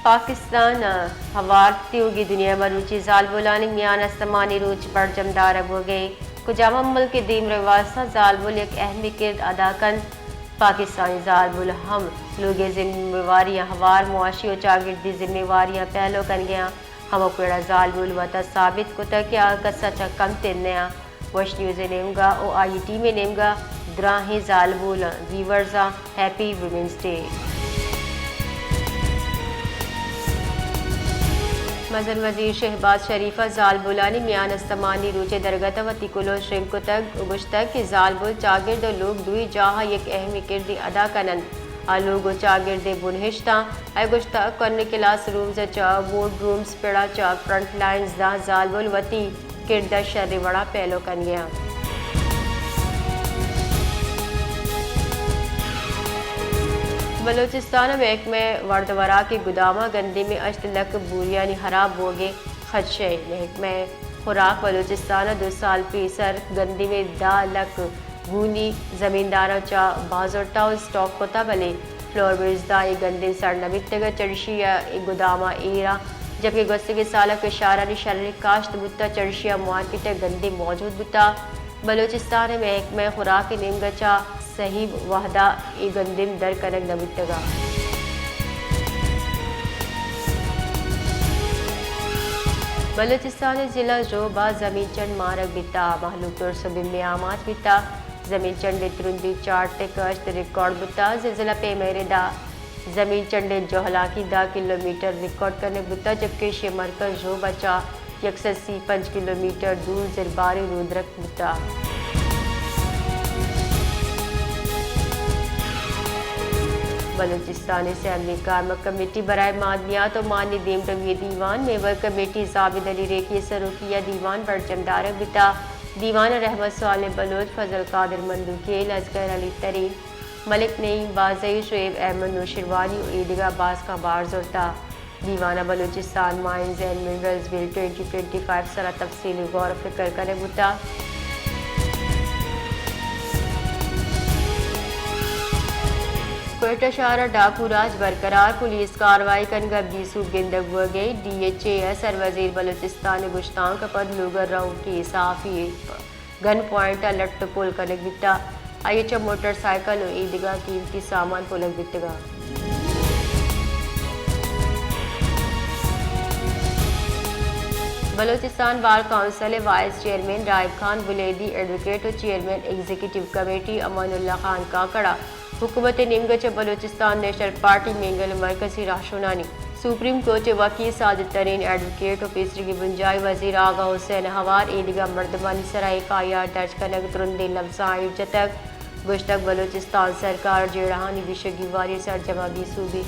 پاکستان ء ہوار تیوگیں دنیا ء مروچی زالبولانی میان استمانی روچ برجم دارگ بوگ ء انت۔ کجام ہم ملک ء دیمرو ء واستہ زالبول یک اہمیں کرد ادا کنت۔ پاکستانی زالبول ہم لوگ ء ذمہ واریاں ہوار معاشی و چاگردی ذمہ واریاں پہلو کنگ ء انت۔ ہمک وڑ ء زالبول وت ء ثابت کتگ کہ آ کس ء چہ کمتر نہ انت۔ وش نیوز ء نیمگ ء و آئی ٹیم ء نیمگ ء دراہیں زالبول انت۔ ویورز ء ہیپی ویمنز ڈے۔ مزن وزیر شہباز شریف ء زالبولانی میان استمانی روچ ء درگت ء وتی کلوہ شنگ کتگ و گوشتگ کہ زالبول چاگرد و لوگ دوئی جاہ ء یک اہمیں کردے ادا کن انت۔ آ لوگ و چاگرد ء بنہشت آں۔ آئی ء گوشتگ کہ انوں کلاس رومز ء چہ بورڈ رومز پڑ ء چہ فرنٹ لائنز داں زالبول وتی کرد ء شریں وڑا پیلو کنگ ء انت۔ بلوچستان ء محکمہ ورد وراک ء گدام ء گندم ء ہشت لکھ بوریانی ہراب بوگ ء خدشہ ء۔ محکمہ خوراک بلوچستان ء دو سال پیسر گندم ء دہ لکھ گونی زمینداراں چہ بازرتا و اسٹاک کتا، بلے فلور ملز داں اے گندم سڑ نہ بیتگ ء چرشی ء اے گدام ء ایر ء، جبکہ گوستگیں سال ء کشارانی شریں کاشت بوت ء چرشی ء مارکیٹ ء گندم موجود بوت ء بلوچستان ء محکمہ خوراک ء نیمگ ء چہ صحیح وہد ء اے گندم در کنگ نہ بوتگ ء۔ بلوچستان ء ضلع ژوب ء زمین چنڈ مارگ بیت ء مہلوک ترس ء بیم ء آماچ بیت ء زمین چنڈ ء ترندی چار ٹک ء ہشت ریکارڈ بوت ء زلزلہ پیمائی رد ء زمین چنڈ ء جہلانکی دہ کلومیٹر ریکارڈ کنگ بوت ء جبکہ ایشی ء مرکز ژوب ء چہ یک سد سی پنچ کلومیٹر دور زرباریں رودرک بوتگ۔ بلوچستان اسمبلی کارمک کمیٹی برائے معدنیات و مانی دیمروی دیوان، میور کمیٹی زابد علی ریکی سروکی ء دیوان برجم دارگ بیتگ۔ دیوان ء رحمت صالح بلوچ، فضل قادر مندوکیل، اصغر علی ترین، ملک نعیم بازئی، شعیب احمد نوشیروانی و ایدگہ باسکاں بار زرتگ۔ دیوان ء Balochistan mines and minerals bill twenty twenty five سرا تفصیلی غور و فکر کنگ بوتگ۔ کوئٹہ شہر ء ڈاکو راج برقرار، پولیس کاروائی کنگ ء بے سوب گندگ بوگ ء، ڈی ایچ اے ء سروزیر بلوچستان ء گشتانک ء پد لوگ ء رؤنکی صحافی گن پوائنٹ ء لٹ ء پل کنگ بیتگ۔ آئی ء چہ موٹر سائیکل و ایدگہ قیمتی سامان پلگ بیتگ۔ بلوچستان بار کونسل ء وائس چیئرمین رائب خان بلیدی، ایڈووکیٹ و چیئرمین ایگزیکٹو کمیٹی امان اللہ خان کاکڑ ء حکومت ء نیمگ ء چہ بلوچستان نیشنل پارٹی مینگل ء مرکزی راہشونانی سپریم کورٹ ء وکیل، ساجد ترین ایڈووکیٹ و پیسریگیں بنجاہی وزیر آغا حسین ء ہوار ایدگہ مردمانی سرا ایف آئی آر درج کنگ ء ترندیں لبزاں ایر جتگ۔ گوشتگ، بلوچستان سرکار جیڑہانی گیشگیواری ء سرجم ء بے سوبی۔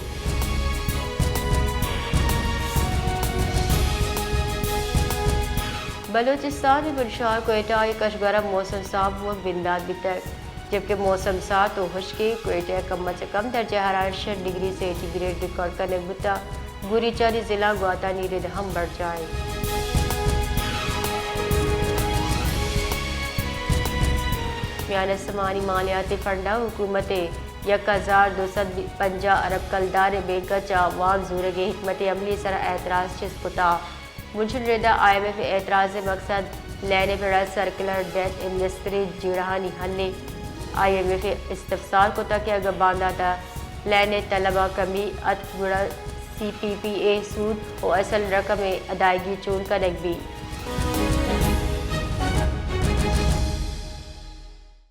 بلوچستان ء بنشہر کوئٹہ ء کش گرم موسم ساپ بوگ بندات بیتگ۔ جبکہ موسم سارت و ہشکیں، کوئٹہ ء کم ء چہ کم درجہ حرارت شش ڈگری سینٹی گریڈ ریکارڈ کنگ بوتگ، گوریچانی ضلع گواتانی رد ہم برجاہ انت۔ میان استمانی مالیاتی فنڈ ء حکومت ء یک ہزار دو سد پنجاہ ارب کلدار ء بینک ء چہ وام زورگ ء حکمت عملی ء سرا اعتراض چست کتگ۔ بنشون رد ء آئی ایم ایف ء اعتراض ء مقصد لین ء پڑ ء سرکلر ڈیٹ ء مستریں جیڑہانی حل انت۔ آئی ایم ایف ء استفسار کتگ کہ اگاں باندات ء لین ء طلب ء کمی اتک گڑا سی پی پی ء سود و اصل رقم ء ادائیگی چون کنگ بیت؟